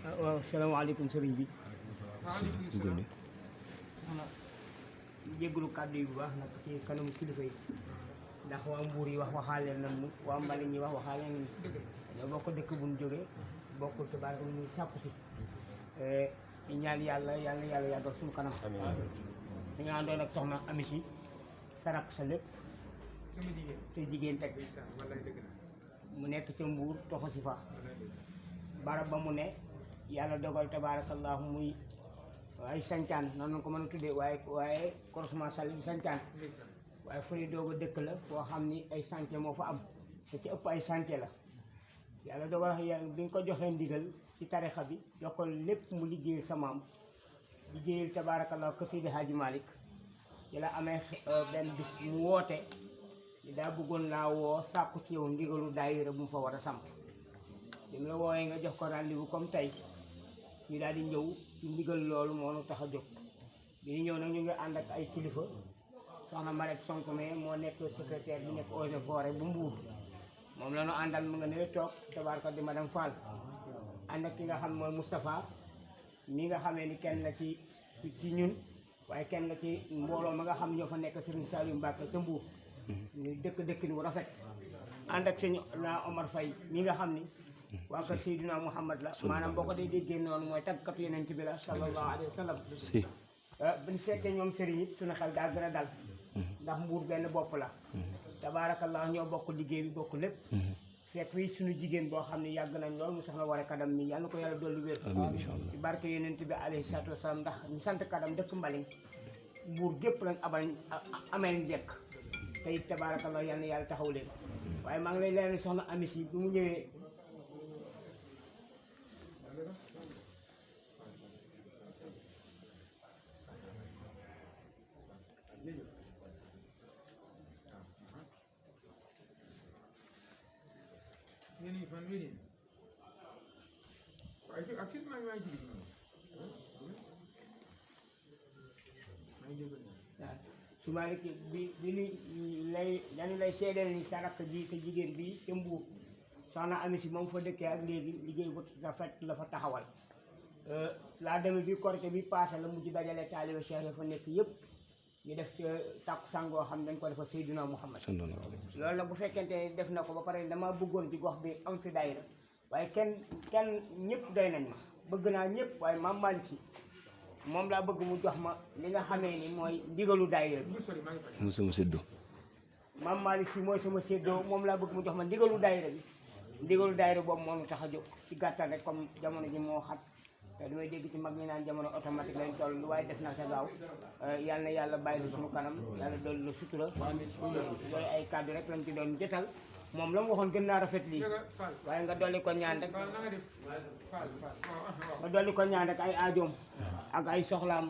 waaw salaamaaleykum sëriñ bi. waaleykum salaam. jéggalu kàddu yi bu baax nag ci kanamu kilifa yi ndax waa Mbuur yi wax waxaaleen nañu waa Mbaling yi wax waxaaleen nañu ñoo bokk dëkk bu ñu jógee bokkul tubaab yi ñu sàkku si di ñaan yàlla yàggal suñu kanam. dañoo àndoon ak soxna Ami si sarak sa lépp sama jigéen. te jigéen teg wallaay dëgg la. mu nekk ca Mbuur toxu si fa barab ba mu ne yàlla dogal tabaarakallaahu muy ay sancaan noonu la ko mën a tuddee waaye croisement sall bi sancaan waaye fu ñu doog a dëkk la foo xam ni ay chantier moo fa am te ci ëpp ay chantier la yàlla dogal bi nga ko joxee ndigal ci tarixa bi jox ko lépp mu liggéeyal sa maam liggéeyal tabaarakallaahu ko Seydi Hadji Malick ci la amee benn bis mu woote ni daa bëggoon laa woo sàkku ci yow ndigalu daayira bu mu fa war a samp li mu la woowee nga jox ko rendez-vous comme tey ñu daal di ñëw ci ndigal loolu moo nu tax a jóg bi ñu ñëw nag ñu ngi ànd ak ay kilifa soxna Marème Sonko mais moo nekk secrétaire bi nekk Eaux et Forêts bu Mbuur moom la ñu àndal mu nga ne toog tabaaraka di madame Fall ànd ak ki nga xam mooy Moustapha mi nga xamee ni kenn la ci ñun waaye kenn la ci mbooloo ma nga xam ñoo fa nekk Serigne Saliou Mbacke ca Mbuur ñu dëkkin wu rafet ànd ak sëñ naa Omar Faye mi nga xam ni waa kër Seydina Muhammad la maanaam boo ko dee déggee noonu mooy tàggkatu yonent bi la sallallahu alayhi wa sallam buñ fekkee ñoom sëriñ it suñu xel daal gën a dal ndax Mbuur benn bopp la tabaarakallah ñoo bokk liggéey bi bokk lépp fekk fii suñu jigéen boo xam ne yàgg nañ lool mu soxna Waré Kadam mi yàlla na ko yàlla dolli wér ci barke yonent bi alayhi salaatu wasalaam ndax ñu sant Kadam dëkk Mbaling Mbuur gépp lañ amee njëkk tey tabaarakallah yàlla na yàlla taxaw leen waaye maa ngi lay leeral soxna Ami si bi mu ñëwee yéen a ngi fan wéy waaye actuellement maa ngi ci biir waaw su ma bi ni lay dañu lay seedeel ni sa rakk ji sa jigéen bi ca Mbuur soxna Ami si moom fa dëkkee ak léegi liggéey bu rafet la fa taxawal laa demee bi korité bi passé la mujj dajale taaliba cheikh ya fa nekk yëpp ñu def tàkku sangoo xam dañ ko defa Seydina Muhammad loolu nag bu fekkente def na ko ba pare dama bëggoon ci gox bi am fi daayira waaye kenn ñëpp doy nañ ma bëgg naa ñëpp waaye Maam Malick Si moom laa bëgg mu jox ma li nga xamee ni mooy ndigalu daayira bi mu sama séddoo Maam Malick Si mooy sama séddoo moom laa bëgg mu jox ma ndigalu daayira bi ndigalu daayira boobu moo ñu tax a jóg ci gàttal rek comme jamono ji moo xat te damay dégg ci mag ñi naan jamono automatique lañ toll lu waaye def na sa gaaw yal na yàlla bàyyi la suñu kanam yàlla dolli la sutura yooyu ay kàddu rek lañ ci doon jëtal moom la mu waxoon gën naa rafet lii waaye nga dolli ko ñaan rek nga dolli ko ñaan rek ay aajoom ak ay soxlaam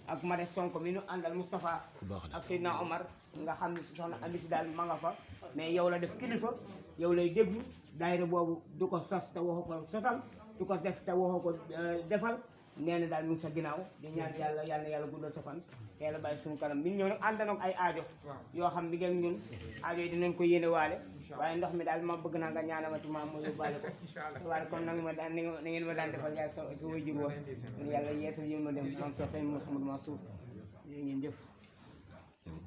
ak Marème Sonko mi nu àndal Moustapha ak Seydina Omar nga xam ne soxna Ami si daal ma nga fa mais yow la def kilifa yow lay déglu daayira boobu du ko sos te waxu ko sosal du ko def te waxoo ko defal nee na daal mu ngi sa ginnaaw di ñaan yàlla guddal sa fan te yàlla bàyyi suñu kanam bi ñu ñëw nag ànd nag ay aajo yoo xam bi ngeen ñun aajo yi dinañ ko yéene waale waaye ndox mi daal ma bëgg naa nga ñaanama ci maam ma yóbbaale ko waaye kon nag ma daan ni ngeen ma daan defal yaag sa wayjur wa yàlla yeesal yéen ma dem moom Cheikh Sëñ Mouhamadou Mansour yéen ngeen jëf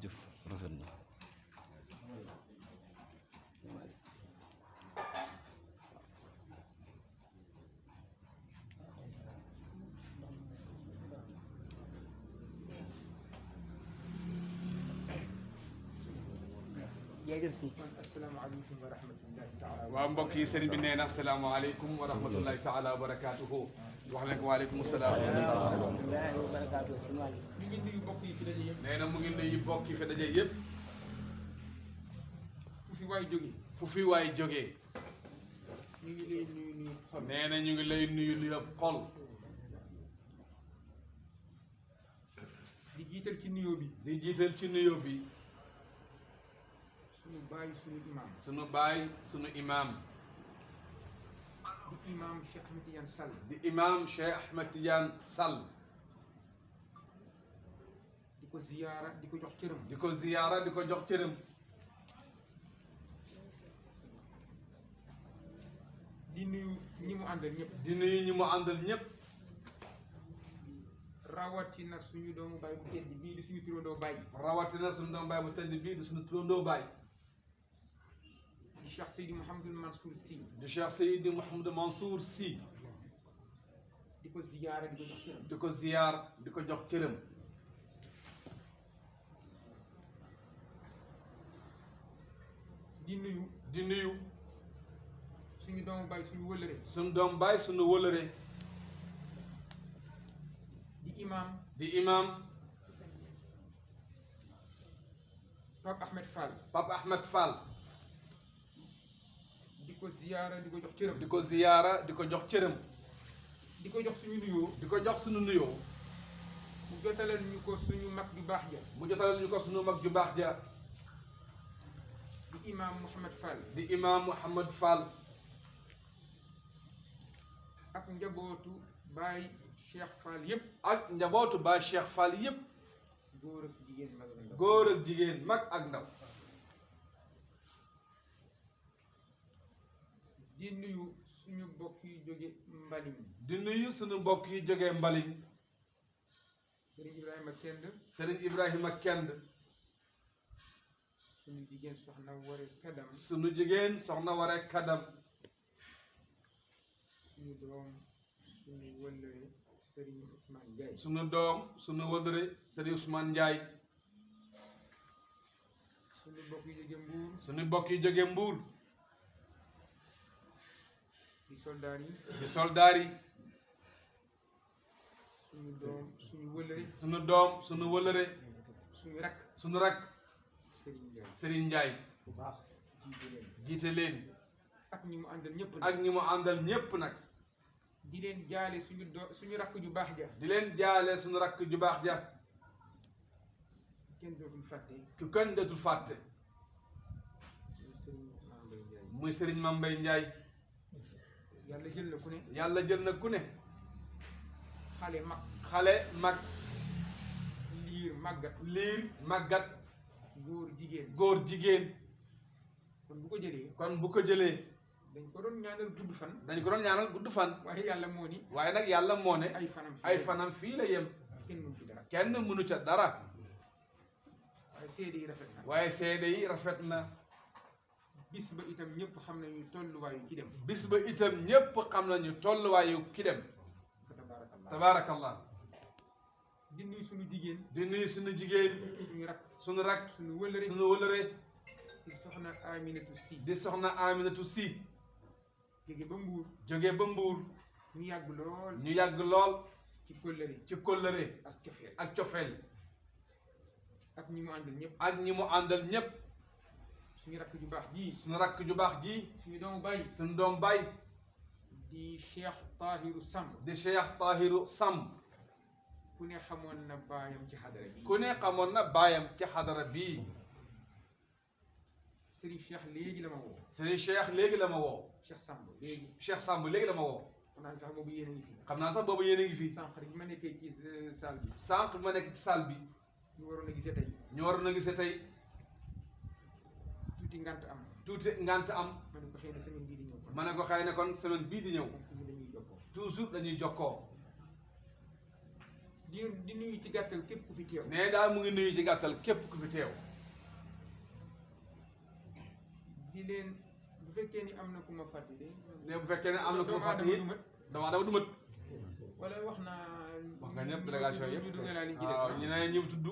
jëf rafet na jërëjëf si asalaamaaleykum wa rahmatullahi taala waaw mbokk yi sëriñ bi nee na asalaamaaleykum wa rahmatullahi taala wa barakaatuhu wax leen ko waaleykum salaam rahmatullahi wa barakaatu si Malick ñu ngi nuyu mbokk yi fi daje yëpp nee na mu ngi nuyu mbokk yi fi daje yëpp fu fi waay jóge fu fi waay jógee ñu ngi lay nuyu xol nee na ñu ngi lay nuyu nuyu xol di jiital ci nuyoo bi di jiital ci nuyoo bi suñu bàyyi suñu imaam sunu baay sunu imaam di imaam Cheikh Ahmed Tidiane Sall di imaam Cheikh Ahmed Tidiane Sall di ko ziyaara di ko jox cëram di ko ziyaara di ko jox cëram di nuyu ñi mu àndal ñëpp di nuyu ñi mu àndal ñëpp rawatina suñu doomu baay bu tedd bii di suñu turandoo baay rawatina suñu doom baay bu tedd bii di suñu turandoo baay di Cheikh Seydi Mouhamadul Mansour Sy di Cheikh Seydi Mouhamadou Mansour Sy di ko ziyaara di ko jox cëram di ko ziyaar di ko jox cëram di nuyu di nuyu suñu doomu baay suñu wëllëre suñu doom baay suñu wëlëre di imam di imam Pape Ahmed Fall Pape Ahmed Fall di ko ziyaara di ko jox cëram di ko ziyaara di ko jox cëram di ko jox suñu nuyoo di ko jox suñu nuyoo mu jotalal ñu ko suñu mag ju baax ja mu jotal ñu ko suñu mag ju baax ja di imam Mouhamed Fall di imam Mouhamed Fall ak njabootu baay Cheikh Fall yëpp ak njabootu baay Cheikh Fall yépp góor ak jigéen mag ak ndaw góor ak jigéen mag ak ndaw di nuyu suñu mbokk yi jóge Mbalim di nuyu suñu mbokk yi jógee Mbaliñ Serigne Ibrahima Kend Serigne Ibrahima Kend suñu jigéen soxna Ware Kadam suñu jigéen soxna Ware Kadam suñu doom suñu wëllëre Serigne Ousmane Ndiaye suñu doom suñu wëlëre Serigne Ousmane Ndiaye suñu mbokk yi jóge Mbuur suñu mbokk yi jógee Mbuur di soldaar yi di soldaar yi suñu doom suñu wëllëre suñu doom suñu wëlëre suñu rakk suñu rakk Serigne Ndiaye Serigne Ndiaye bu baax jiite leen jiite leen ak ñi mu àndal ñëpp nag ak ñi mu àndal ñépp nag di leen jaale suñu rakk ju baax ja di leen jaale suñu rakk ju baax ja kenn dootul fàtte ku kenn dootul fàtte muy Serigne Mame Mbaye Ndiaye muy Serigne Mame Mbaye Ndiaye yàlla jël na ku ne yàlla jël na ku ne xale mag xale mag liir màggat liir màggat góor jigéen góor jigéen kon bu ko jëlee kon bu ko jëlee dañ ko doon ñaanal gudd fan dañ ko doon ñaanal gudd fan waaye yàlla moo ni waaye nag yàlla moo ne ay fanam ay fanam fii la yem kenn mënu ci dara kenn mënu ca dara waaye seede yi rafet na waaye seede yi rafet na bis ba itam ñëpp xam nañu tolluwaayu ki dem bis ba itam ñépp xam nañu tolluwaayu ki dem fa tabaarakallah tabaarakallah di nuyu suñu jigéen di nuyu suñu jigéen suñu rakk suñu rakk suñu wëllëre suñu wëlëre di soxna Aminatu Si di soxna Aminatu Si jóge ba Mbuur jóge ba Mbuur ñu yàgg lool ñu yàgg lool ci kóllëre ci kóllëre ak cofeel ak cofeel ak ñi mu àndal ñëpp ak ñi mu àndal ñépp suñu rakk ju baax ji suñu rakk ju baax ji suñu doomu baay suñu doom baay di Cheikh Tahiru Samb di Cheikh Tahiru Samb ku ne xamoon na baayam ci xadara bi ku ne xamoon na baayam ci xadara bii Serigne Cheikh léegi la ma woo Serigne Cheikh léegi la ma woo Cheikh Samb léegi Cheikh Samb léegi la ma woo xam naa sax boobu yéen a ngi fi xam naa sax boobu yéen a ngi fii sànq rek bi ma nekkee ci salle bi sànq ma nekk ci salle bi ñu waroon a gisee tey ñu waroon a gisee tey tuuti ngant am tuuti ngant am ma ne ko xëy na semaine bii di ñëw kon ma ne ko xëy na kon semaine bii di ñëw donc ñu dañuy jokkoo toujours dañuy jokkoo di nuyu ci gàttal képp ku fi teew ne daal mu ngi nuyu ci gàttal képp ku fi teew di leen bu fekkee ni am na ku ma fàtte de ne bu fekkee ne am na ku ma fàtte it dama adama du mat wala wax naa wax nga ñëpp délégation yëpp ñu dugalaa li ci waaw des ñu ne ñëw tudd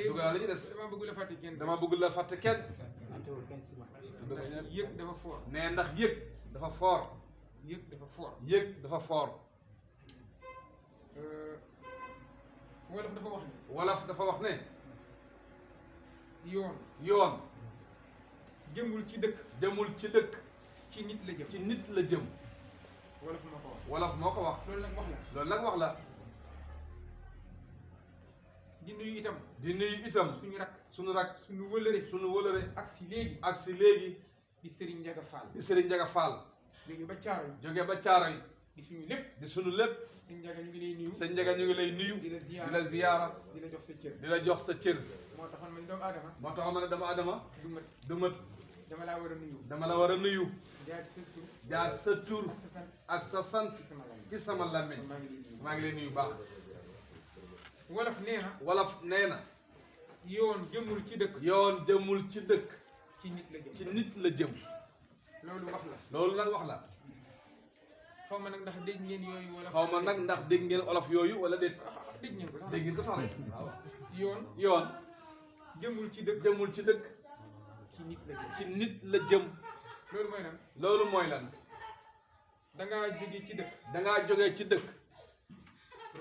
dugalaa li ci des dama bëgg la fàtte kenn dama bëgg la fàtte kenn antewul kenn si ma ndax yëg dafa foor ne ndax yëg dafa foor yëg dafa foor yëg dafa foor wolof dafa wax ne wolof dafa wax ne yoon yoon jëmul ci dëkk demul ci dëkk ci nit la jëm ci nit la jëm wolof moo ko wax wolof moo ko wax loolu nag wax la loolu nag wax la di nuyu itam di nuyu itam suñu rakk suñu rak suñu wëllëre suñu wëlëre ak si léegi ak si léegi di Serigne Ndiaga Fall di Serigne Ndiaga Fall léegi ba caaro yi jóge ba Caaroy di suñu lépp di sunu lépp Serigne Ndiaga ñu ngi lay nuyu sëñ Ndiaga ñu ngi lay nuyu di la di ziyaara la ziyaara di la jox sa cër di la jox sa cër moo taxoon man doomu aadama moo tax ma ne dama adama du mat du mat dama laa war a nuyu. dama la war a nuyu. jaar sa tur. jaar sa tur ak sa sant. ak sa sant ci sama làmmiñ. ci sama làmmiñ. maa ngi lay nuyu. maa ngi lay nuyu baax. wolof nee na. wolof nee na. yoon jëmul ci dëkk. yoon jëmul ci dëkk. ci nit la jëm. ci nit la jëm. loolu wax la. loolu nag wax la. xaw ma nag ndax dégg ngeen yooyu wala. xaw ma nag ndax dégg ngeen olof yooyu wala déet. dégg ngeen ko sax. dégg ngeen ko sax rek. waaw. yoon yoon jëmul ci dëkk. jëmul ci dëkk. ci nit la jëm. ci nit la jëm. loolu mooy lan. loolu mooy lan. da ngaa jóge ci dëkk. da ngaa jógee ci dëkk.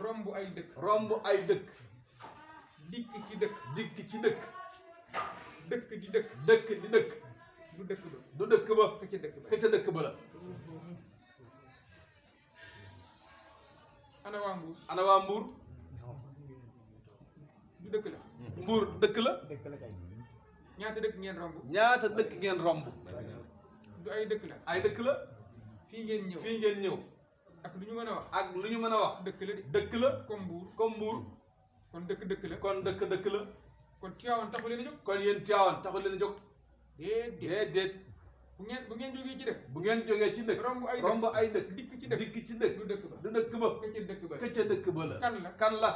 romb ay dëkk. romb ay dëkk. dikk ci dëkk. dikk ci dëkk. dëkk di dëkk. dëkk di dëkk. du dëkk ba. du dëkk ba. ka ca dëkk ba. ka ca dëkk ba la. ana waa Mbuur. ana waa Mbuur. du dëkk la. Mbuur dëkk la. dëkk la kay. ñaata dëkk ngeen romb. ñaata dëkk ngeen romb. du ay dëkk la. ay dëkk la. fii ngeen ñëw. fii ngeen ñëw. ak lu ñu mën a wax. ak lu ñu mën a wax. dëkk la de. dëkk la. comme Mbuur. comme Mbuur. kon dëkk la. kon dëkk la. kon Tiwaawan taxu leen a jóg. kon yéen Tiwaawan taxul leen a jóg. déedéet. déedéet. bu ngeen jógee ci dëkk. bu ngeen jógee ci dëkk. romb ay dëkk. dikk ci dëkk. dikk ci dëkk. du dëkk ba. du dëkk ba. ka ca dëkk ba. ka ca dëkk ba la. kan la. kan la.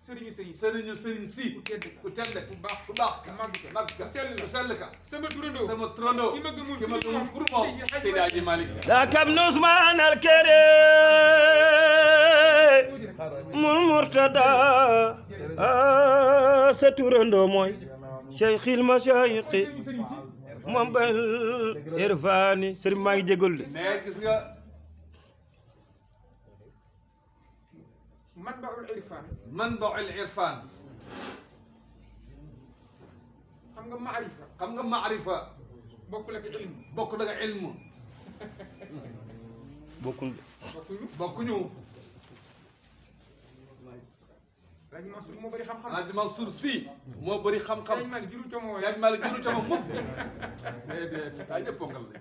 sëriñu sëriñ. sëriñu sëriñ si. ku tedd ka. ku tedd ku baax. ku baax ka. màgg ka. màgg ka. ku sell ka. ku sell ka. sama turandoo. sama turandoo. ki ma gëmul ki ma gëmul pour moom. Seydi Hadji Malick. ذاك ابن عثمان الكريم المرتضى ستورندو موي شيخ المشايخ sëriñ si. moom bal irfani sëriñ maa ngi jégalu de mais gis nga. manbaul irfan. manbaul irfan. xam nga maarifa. xam nga maarifa. bokkul ak ilm. bokk na nga ilmu. bokkul bokkuñu. bokkuñu. Alaaji Mansour moo bëri xam-xam. Alaaji Mansour si. moo bëri xam-xam. Sëriñ Malick jurul ca moo Seydi Hadji Malick juru ca moom moom. déedéet ay ñëpp ponkal la.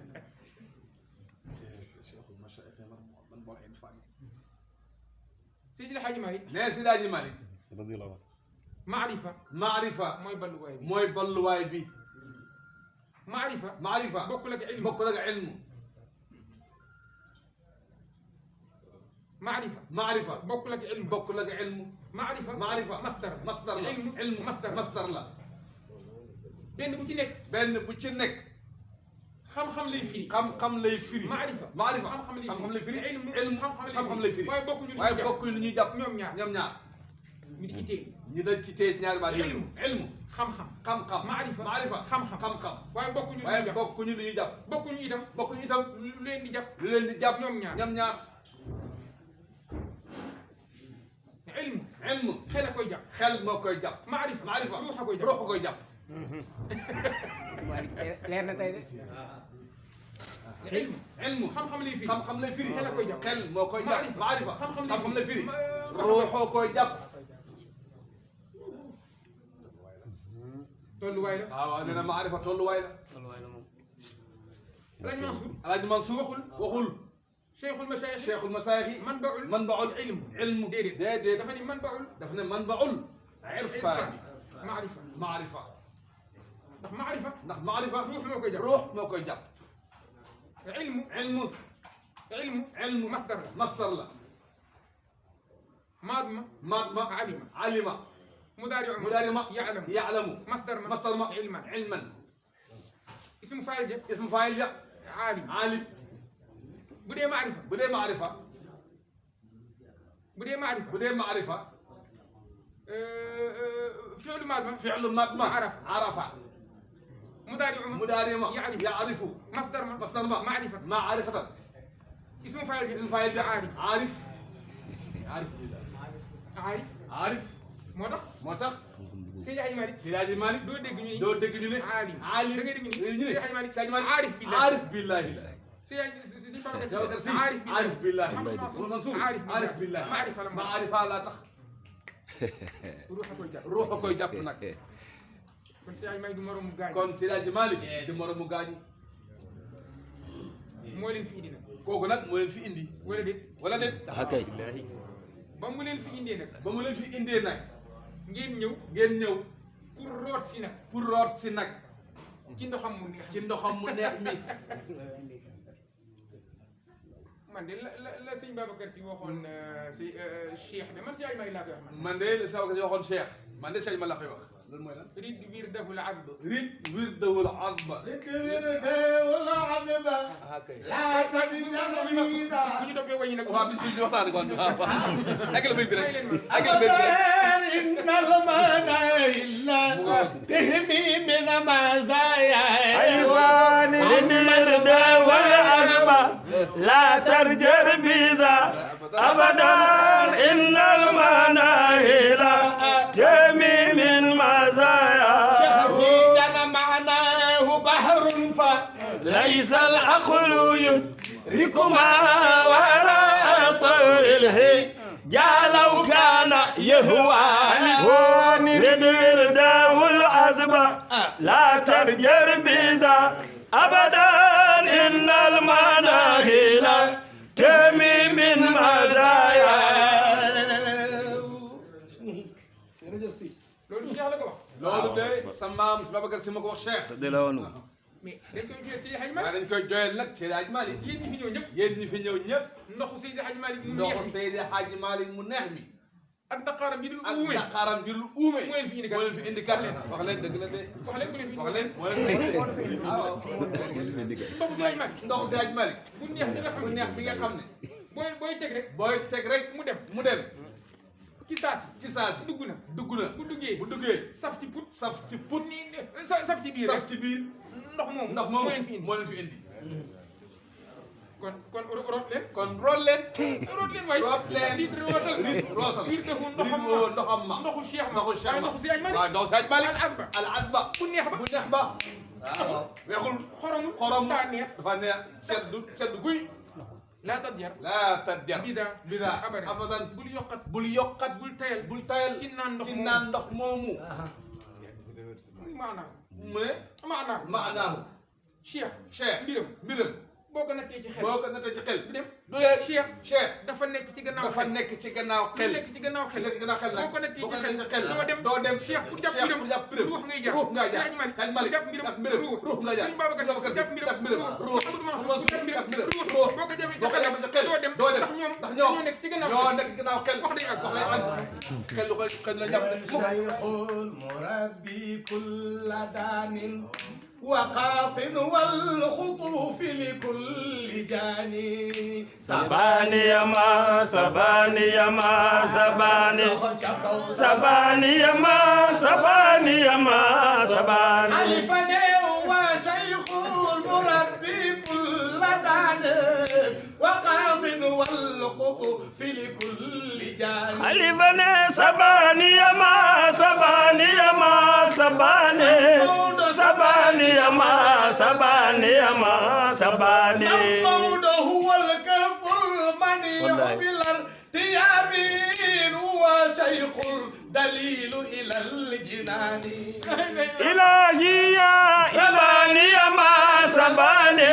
Seydi El Hadji Malick. mais Seydi Hadji Malick. maarifa. maarifa. mooy balluwaay bi. mooy balluwaay bi. maarifa. maarifa. bokkul ak ilm. bokk na nga ilmu. maarifa. maarifa. bokkul ak ilm. bokk na nga ilmu. maarifa. maarifa. masdar. masdar la. ilmu masdar. masdar la. benn bu ci nekk. benn bu ci nekk. xam-xam lay firi. xam-xam lay firi. maarifa. maarifa. xam-xam lay firi. ilmu ilmu xam-xam lay firi. waaye bokkuñu lu waaye ñuy jàpp. bokkuñu lu ñuy jàpp. ñoom ñaar. ñoom ñaar. ñu di ittee. ñu dañ ci téye ñaari baat yooyu. ilmu. ilmu. xam-xam. xam-xam. maarifa. maarifa. xam-xam. xam-xam. waaye bokkuñu lu ñuy waaye jàpp. bokkuñu lu ñuy jàpp. bokkuñu itam. bokkuñu itam lu leen di jàpp. lu leen di jàpp. ñoom ñaar. ñoom ñaar. ilmu. ilmu. xel a koy jàpp. xel moo koy jàpp. maarifa. maarifa. ruux a koy jàpp. ruux a koy jàpp. leer na tey de. ilmu. ilmu. xam-xam lay firi. xam-xam lay firi. xel a koy jàpp. xel moo koy jàpp. maarifa. xam-xam lay firi. ruux ruuxoo koy jàpp. tolluwaay la. waaw nee na maarifa tolluwaay la. Alaaji Mansour. Alaaji Mansour waxul. Cheikhul Machaayix. Cheikhul Masaayix. manbaul ilmu. déedéet. dafa ni manbaul. dafa ne manbaul irfaan. maarifa. maarifa. ndax maarifa. ndax maarifa. ruux moo koy jàpp. ruux moo koy jàpp. ilmu. ilmu. ilmu masdar la. masdar la. maadma. maadma. alima. alima. mudaari'u. mudaari'u. ya'lamu. ya'lamu. masdar ma. masdar ma. ilman. ilman. ismu faayil ja. ismu faayil ja. aalim. aalim. bu dee maarifa. bu dee maarifa. bu dee maarifa. bu dee maarifa. fi'lu maadma. fi'lu maadma. arafa. arafa. mudaari'u. mudaari'u. ya'rif. ya'rifu. masdar ma. masdar ma. maarifa. maarifatan. ismu faayil ja. ismu faayil ja. aarif. aarif. aarif. aarif. aarif. moo tax. moo tax. Seydi Hadji Malick. Seydi Hadji Malick. doo dégg ñu ni. doo dégg ñu ne. aalim. aalim. da ngay dégg ñu ni. ñu ne Seydi Hadji Malick. Seydi Malick. aarif billahi. aarif billahi. Seydi Babacar Si. aarif billahi. aarif billahi. Mansour. Mansour. aarif aarif billahi. maarifa la. maarifa laa tax. ruux a koy jàpp. ruux a koy jàpp nag. kon Seydi Hadji Malick du moromu gaañ. kon Seydi Hadji Malick di moromu gaañ. moo leen fi indi nag. kooku nag moo leen fi indi. wala déet. wala déet. kay ba mu leen fi indee nag. ba mu leen fi indee nag. ngeen ñëw. ngeen ñëw pour root si nag. pour root si nag. ci ndoxam mu neex ci ndoxam mu neex mi man de la sëñ Babacar si waxoon si Cheikh de man si ay may laa koy wax man de sama ko si waxoon Cheikh man de Cheikh ma la koy wax loolu mooy lan rid wirdahul abd rid wirdahul azba rid wirdahul azba laa tabidana bu ñu toppee wañi nag waaw bi ñu waxtaan kon agal bay bi rek agal bay bi rek innal madailla tahmi min mazaya ayfani rid wirdahul azba la tarjar biza abadan innal manahila tahmi min ليس العقل يدرك ما وراء طور الهي لو كان يهوى رد ورده العزبة لا ترجر بيزا أبدا إن المناهل تمي من مزايا loolu de sa maam si Babacar si ma ko wax Cheikh de la woon mais dañ koy jooyal Seydi Hadji waaw Malick dañ koy jooyal nag Seydi Hadji Malick yéen ñi fi ñëw ñëpp yéen ñi fi ñëw ñëpp ndoxu Seydi Hadji Malick mu neex ndoxu mi Seydi Hadji Malick mu neex mi ak daqaaram bi dul ak uume daqaaram bi lu uume moo leen fi indi kat moo leen fi indi kat wax leen dëgg la de wax leen ku leen fi wax leen moo leen fi indi waaw ndoxu Seydi Hadji Malick ndoxu Seydi Hadji Malick bu neex bi nga xam bu neex bi nga xam ne booy teg rek booy teg rek mu dem mu dem ci saasi ci saasi dugg na dugg na bu duggee bu duggee saf ci put saf ci put ni saf ci biir saf rek ci biir ndox moom ndox moom moo leen fi indi moo leen fi indi kon root leen kon root leen root leen waay root leen di rootal rootal wiir defu ndoxam ndoxam ma ndoxu Cheikh ma ndoxu Cheikh ma ndoxu Seydi Hadji Malick waaw ndoxu Seydi Hadji Malick al adba al adba bu neex ba bu neex ba waaw weexul xoromul xorom daa neex dafa neex seddu guy laa tadjar laa tadjar bida abadan bul yokkat bul tayal ci ci naan ndox moomu maanaam mu ne maanaahu Cheikh mbiram boo ko nattee ci xel boo ko nattee ci xel du dem du dee Cheikh dafa nekk ci gannaaw dafa nekk ci gannaaw xel nekk ci gannaaw xel nag boo ko nattee ci xel doo dem Cheikh pour jàpp mbiram ruux ngay ruux ngay jàpp jàpp Seydi Malick jàpp mbiram ruux ngay jàpp Sëriñ Babacar jàpp mbiram ruux Amadou Mansour jàpp mbiram ruux boo ko jàppee ci xel doo dem ndax ñoom ñoo nekk ci gannaaw ñoo nekk ci gannaaw xel wax dëgg ak xel lu ko xel la jàpp shaykhul murabbi kulla danin وقاص والخطوف لكل جاني سباني ما سباني ما سباني سباني ما سباني ما سباني حلفني هو شيخ المربي كل دان وقاص والخطوف لكل جاني حلفني سباني ما سباني ما سباني سباني ما سباني ما سباني المولد هو الكف المنيع بالارتياب هو شيخ دليل الى الجنان الهي يا سباني ما سباني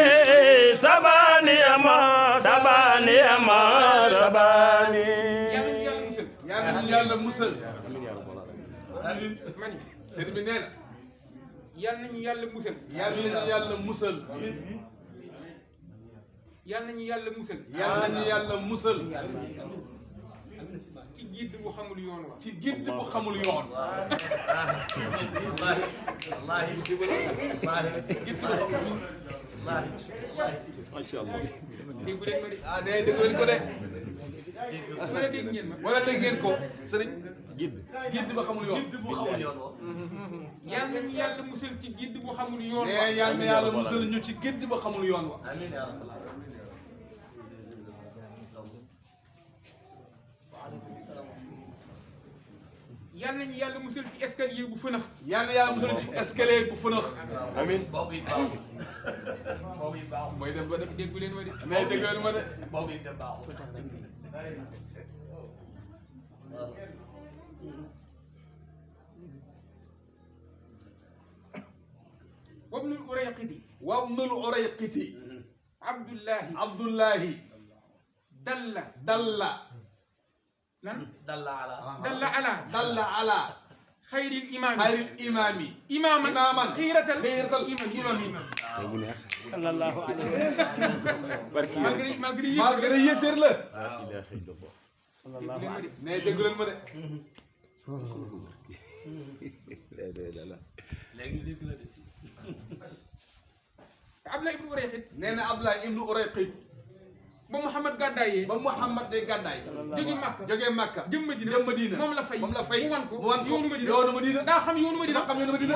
سباني ما سباني ما سباني yàlla musal mani sëriñ bi nee na yal nañu yàlla musal yàlla musal yal nañu yàlla musal yàlla musal ci gidd bu xamul yoon wa ci gidd bu xamul yoon wallahi gidd bu macha allah déggu leen ma de ah nee dégg leen ko de wala dégg ngeen ma wala dégg ngeen ko sëriñ gidd ba xamul yoon yal nañu yàlla musal ci gidd bu xamul yoon wa nee yal na yàlla musal ñu ci gidd ba xamul yoon wa yal nañu yàlla musal ci escalier bu fënax yal na yàlla musal ci escalier bu fënax amiin mooy dem ba def déggu leen ma de mais dégg leen ma de wabnul urayqiti wabnul urayqiti abdullahi dalla lan dalla ala xayril imaam xayril imaami imaaman xiiratal imam yi sallallahu alayhi wa sallam. malgré yéeféer la sallallahu alayhi. ne déggu leen ma de Abdullah ibnu Urayqit nee na Abdullah ibnu Urayqit ba Muhammad gàddaayee ba Muhammad day gàddaay jógee Makka jëm Madina moom la fay mu wan ko yoonu Madina daa xam yoonu Madina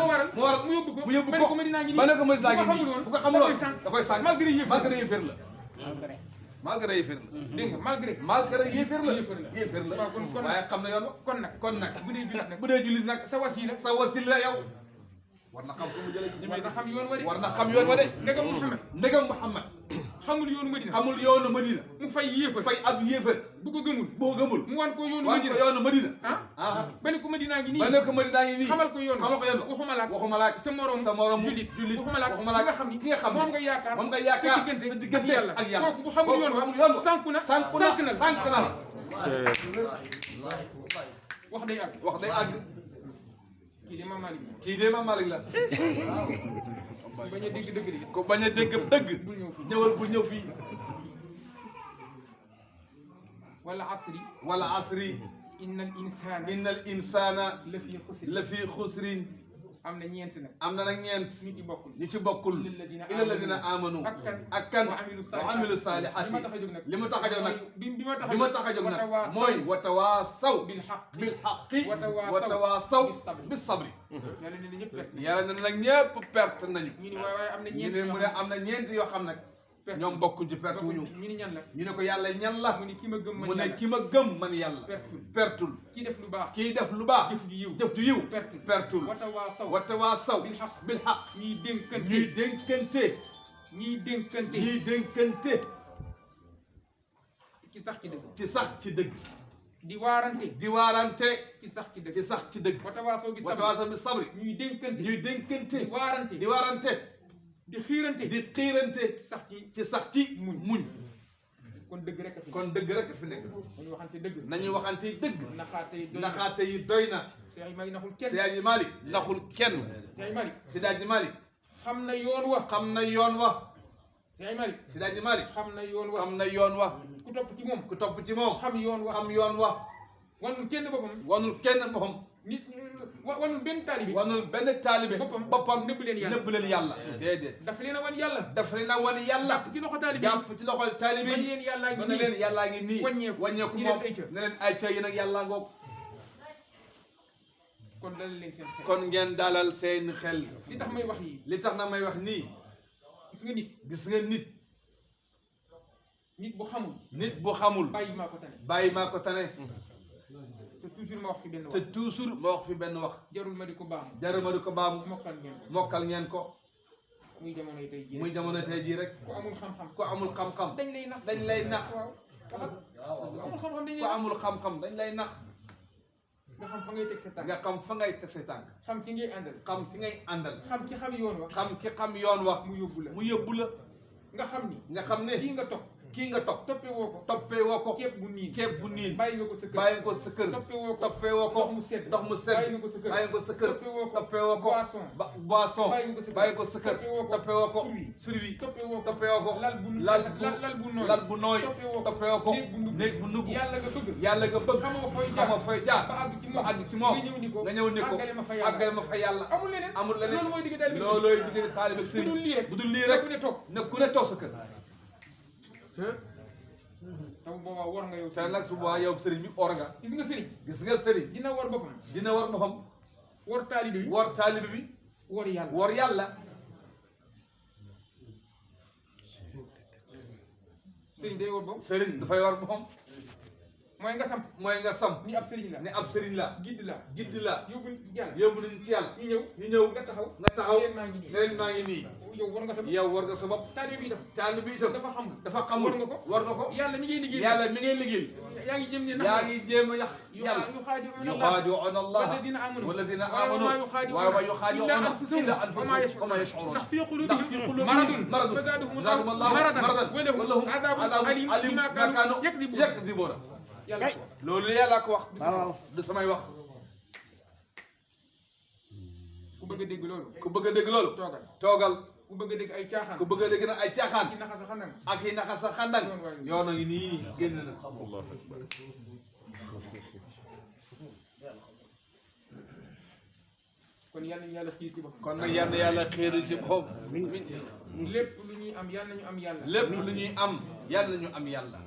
moo waral mu yóbbu ko ba ne ko Madina ngi nii ba ne ko Madina ngi nii bu ko xamuloon da koy sànq malgré yéeféer la malgré yéeféer la dégg nga malgré yéeféer la waaw kon waaye xam na yoon kon nag bu dee jullit nag sa wasila sa wasila yow war na xam ko mu jëlee war na xam yoon wa de war na xam yoon wa de ndegam Muhammad xamul yoonu Madina mu fay yéefar fay ab yéefar bu ko gëmul mu wan ko yoonu Madina ba ne ko Madina ngi nii xamal ko yoon waxuma laak sa morom jullit waxuma laak ki nga xam moom nga yaakaar sa diggante ak yàlla kooku bu xamul yoon wa sànku na wax day àgg kii de Mame Malick la bañ a dégg dëgg ko bañ a dégg dëgg ñëwal bu ñëw fii wala asri innal insana la fi xusrin am na ñeent nag am na nag ñeent ñu ci bokkul illa alladina amanu ak kan wa amilu salihat li ma tax a jóg nag bi ma tax a jóg nag mooy wa tawaasaw bil haqqi wa tawaasaw bis sabri yàlla ne nag ñëpp perte nañu ñu ne mu ne am na ñeent yoo xam nag ñoom bokkuñ ci perte wuñu ñu ne ko yàlla ñan la mu ne ki ma gëm man yàlla pertul kii def lu baax jëf ju yiw pertul wa tawaasaw bil haqq ñuy dénkante ci sax ci dëgg di waarante ci sax ci dëgg wa tawaasaw bi sabri ñuy dénkante di waarante di xiirante ci sax ci muñ kon dëgg rek fi nekk nañu waxante dëgg naxaate yi doy na Seydi Malick naxul kenn Seydi Malick xam na yoon wa Seydi Malick xam na yoon wa ku topp ci moom xam yoon wa wanul kenn boppam nit wanul benn taalibe boppam nëbb leen yàlla déedéet daf leen a wan yàlla jàpp ci loxol taalibe yi yàllaa ngi nii wàññeeku moom ne leen ay ca yi nag yàlla ngoog kon ngeen dalal seen xel li tax may wax yi li tax na may wax nii gis nga nit bu xamul bàyyi maa ko tane te toujours ma wax fi benn wax jarul ma di ko baamu mokkal ngeen ko muy jamono tey jii rek ku amul xam-xam dañ lay nax ku amul xam-xam dañ lay nax nga xam fa ngay teg sa tànk xam ki ngay àndal xam ki xam yoon wa mu yóbbu la nga xam ne kii nga topp toppee woo ko ceeb bu niin bàyyi nga ko sa kër toppee woo ko ndox mu sedd bàyyi nga ko sa kër toppee woo ko boisson bàyyi ko sa kër toppee woo ko surwi toppee woo ko lal bu nooy toppee woo ko néeg bu nugg yàlla nga bëgg xamoo fooy jaar ba àgg ci moom nga ñëw ni ko àggale ma fa yàlla amul leneen loolooy diggante taalibe ak sëriñ bu dul lii rek ne ku ne toog sa kër te bu boobaa war nga yow te nag su boobaa yow sëriñ bi or nga gis nga sëriñ dina war boppam war taalibe bi war yàlla sëriñ day war boppam sëriñ dafay war boppam mooy nga samp ni ab sëriñ la gidd la yóbbu nañu ci yàlla ñu ñëw nga taxaw leen maa ngi nii yow war nga sa bopp taalibe bi itam dafa xamul war nga ko yàlla mi ngay liggéey yaa ngi jéem a yàq yàlla yuxaadi'uuna Allah walladina amanu wa ma yuxaadi'uuna illa anfusahum wa ma yash'uruun ndax fi quluubihim maradun fazaadahum Allahu maradan wa lahum adaabun aliim bimaa kaanu yakdibuuna loolu yàlla ko wax du samay wax bëgg a dégg loolu ku bëgg a dégg loolu toogal toogal ku bëgg a dégg ay caaxaan ku bëgg a dégg nag ay caaxaan ki naxa sa xanang ak yi naxa sa xandang yoon a ngi nii génn na kon yal nañu yàlla xiir ci boppam kon nag yal na yàlla xéeru ci bopp lépp lu ñuy am yal nañu am yàlla lépp lu ñuy am yàlla nañu am yàlla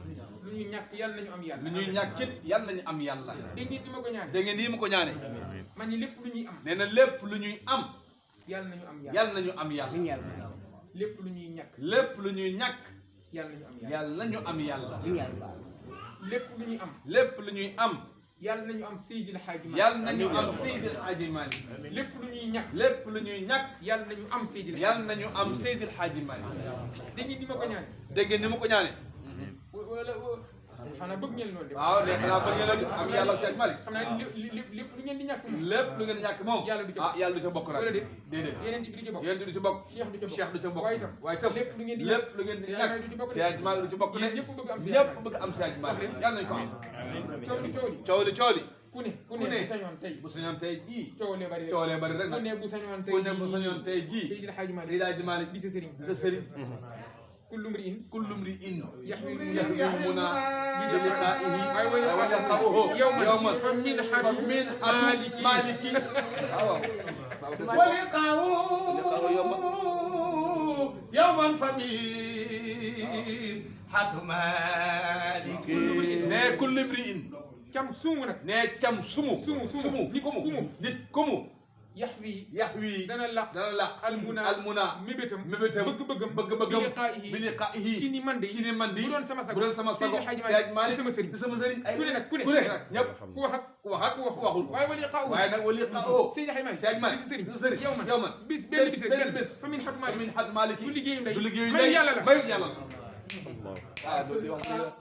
lu ñuy ñàkk yal nañu am yàlla lu ñuy ñàkkit yàlla nañu am yàlla dégg ngeen ni ma ko ñaan dégg ngeen nii mu ko ñaane man ñi lépp lu ñuy am nee na lépp lu ñuy am yal nañu am yàlla yàlla nañu am yàlla lépp lu ñuy ñàkk lépp lu ñuy ñàkk yal nañu am yàlla yàlla nañu am yàlla lépp lu ñuy am lépp lu ñuy am yal nañu am Seydil Hadji Malick yàlla nañu am Seydil Hadji Malick lépp lu ñuy ñàkk lépp lu ñuy ñàkk yal nañu am Seydil yàlla nañu am Seydil Hadji Malick dégg ngeen ni ma ko ñaan dégg ngeen ni mu ko ñaane wala xanaa bëgg ngeen loolu de waaw léegi xanaa bëgg ngeen loolu am yàlla Cheikh Malick xam naa lépp lu ngeen di ñàkk moom lépp lu ngeen ñàkk moom yàlla du ca bokk. yàlla du ca bokk nag wala déet déedéet yeneen bi du ci bokk yéen du ci bokk Cheikh du ca bokk Cheikh du ca bokk waaye itam lépp lu ngeen di lépp lu ngeen di ñàkk Cheikh Malick du ci bokk ne ñëpp bëgg am ñëpp bëgg am Cheikh Malick yàlla nañu ko am coow li coow li ku ne ku ne bu sañoon tey bu sañoon tey jii coow lee bari coow lee bari rek ku nag ne bu sañoon tey ku ne bu sañoon tey jii Seydil Hadji Malick Seydil Hadji Malick di sa sëriñ di sa sëriñ kullu mri'in kullu mri'in يحمل يحملنا بلقائه ولقاؤه يوما فمنحة مالك ولقاؤه يوما فمين حتى مالك ne kullu mri'in cam sumu nag ne cam sumu nit kumu nit kumu yaxwi yaxwi dana laq almuna almuna mébétam mébétam bëgg-bëggam bi liqaa'ihi ci ni man de ci ni man di bu doon sama sago bu doon sama sago Seydi Hadji Malick sama sëriñ di sama sëriñ ay ku ne nag ku ne nag ñëpp ku wax ak ku wax ak ku waxul waaye wa liqaa'u waaye nag wa liqaa'u Seydi Hadji Malick Seydi Malick di sa di sa sëriñ sëriñ yow man bis benn bis benn bés fa min xatu Malick min Hadji Malick du liggéeyu ndey du liggéeyu may ndey yàlla la may yàlla la ah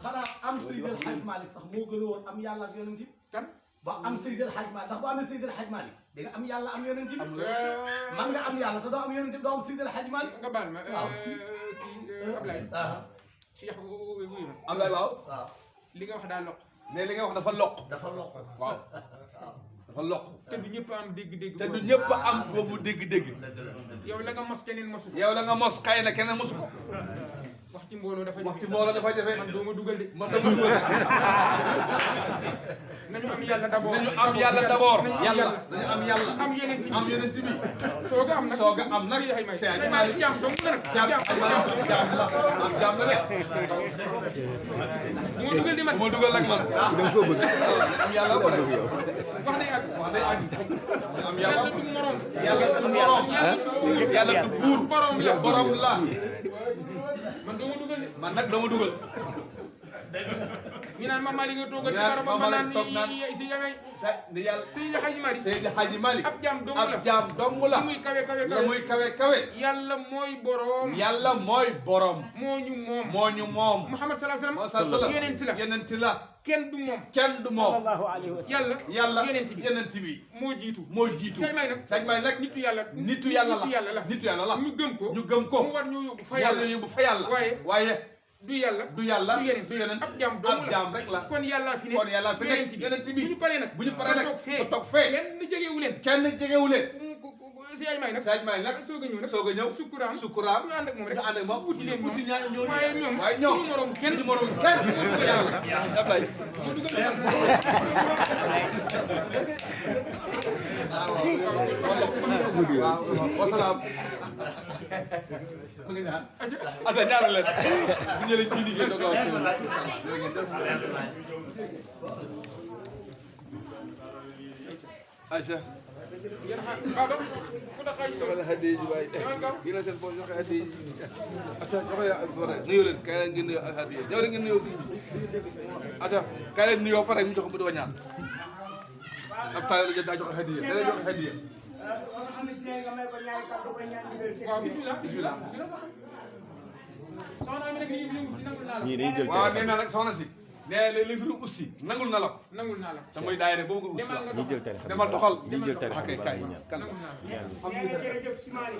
xanaa am Seydil Hadji Malick sax moo gën a woon am yàlla ak yonent bi kan ba am Seydil Hadji Malick ndax boo amee Seydil Hadji Malick di nga am yàlla am yonent bi man nga am yàlla te doo am yonent bi doo am Seydil Hadji Malick nga baal ma waaw kii Ablaye Cheikh wuyu ma am lay waaw waaw li nga wax daal loq ne li nga wax dafa loq dafa lokk waaw dafa loq te du ñëpp am dégg-dégg te du ñëpp am boobu dégg-dégg yow la nga mos keneen mosu ko yow la nga mos xëy na keneen mosu ko wax ci mbooloo dafa wax ci mbooloo dafa jafe man doo ma dugal de man dama dugal nañu am yàlla d'abord nañu am yàlla d'abord nañu am yàlla yàlla nañu am yàlla am yeneen ci am yeneen ci bi sooga am nag sooga am nag Seydi Hadji Malick jaam dong la nag jaam la am jaam la de bu ma dugal di man moo dugal nag man da ko bëgg am yàlla ko def wax day àgg wax day àgg am yàlla yàlla du morom yàlla du morom yàlla du buur borom la borom la man doo ma dugal de man nag dama dugal ñu naan Mame Malick nga toogal ci ñu naan barab ba Mame naan Malick toog naan si yamay sa ni yàlla Seydi Hadji Malick Seydi Hadji Malick ab jaam dong la ab jaam dong la li muy kawe kawe la kawe muy kawe kawe yàlla mooy borom yàlla mooy borom moo ñu moom moo ñu moom Muhammad sallallahu alayhi moo wa sallam sallam yonent la yonent la kenn du moom kenn du moom sallallahu alayhi wa sallam yàlla yàlla yonent bi yonent bi moo jiitu moo jiitu Seydi Malick nag Seydi Malick nag nitu yàlla nitu yàlla la nitu yàlla la ñu gëm ko ñu gëm ko mu war ñu yóbbu fa yàlla yàlla yóbbu fa yàlla waaye du yàlla du yàlla du yeneen du yonent ab jaam dong ab jaam rek la kon yàlla fi ne kon yàlla fi nekk yonent bi bu ñu paree nag bu ñu paree nag toog fee ba toog fee kenn jegewu leen kenn jegewu leen Seydi Hadji Malick nag Seydi Malick nag soog a ñëw nag soog a ñëw sukkuraam sukkuraam ñu ànd ak moom rek ñu ànd ak moom wuti leen wuti ñaar ñooñu waaye ñoom waaye ñoom du morom kenn du morom kenn du yàlla Ablaye ñu dugal leen waaw wasalaam mu ngi ñaan asa ñaanal leen bu ñëlee ci liggéey doog a wax Aïcha Baba ku da xay wala hadiya ji waay yi la seen bopp joxe hadiya ji asa joxe ya pare nuyoo leen kay leen ngeen nuyoo ak hadiya ñëw leen ngeen nuyoo sëñ bi asa kay leen nuyoo pare ñu jox mu doon ñaan ab taal la daa joxe hadiya da lay joxe hadiya waaw bismillah bismillah soxna Ami rek li ñu si nangul naa la ñii dañuy jël waaw nee naa nag soxna si nee li fi aussi nangul na la ko nangul naa la te muy daayira boobu nga aussi demal nga ñii jël téléphone demal doxal ñii jël téléphone kay bi kay ñaan. kan nangul naa la jërëjëf si Malick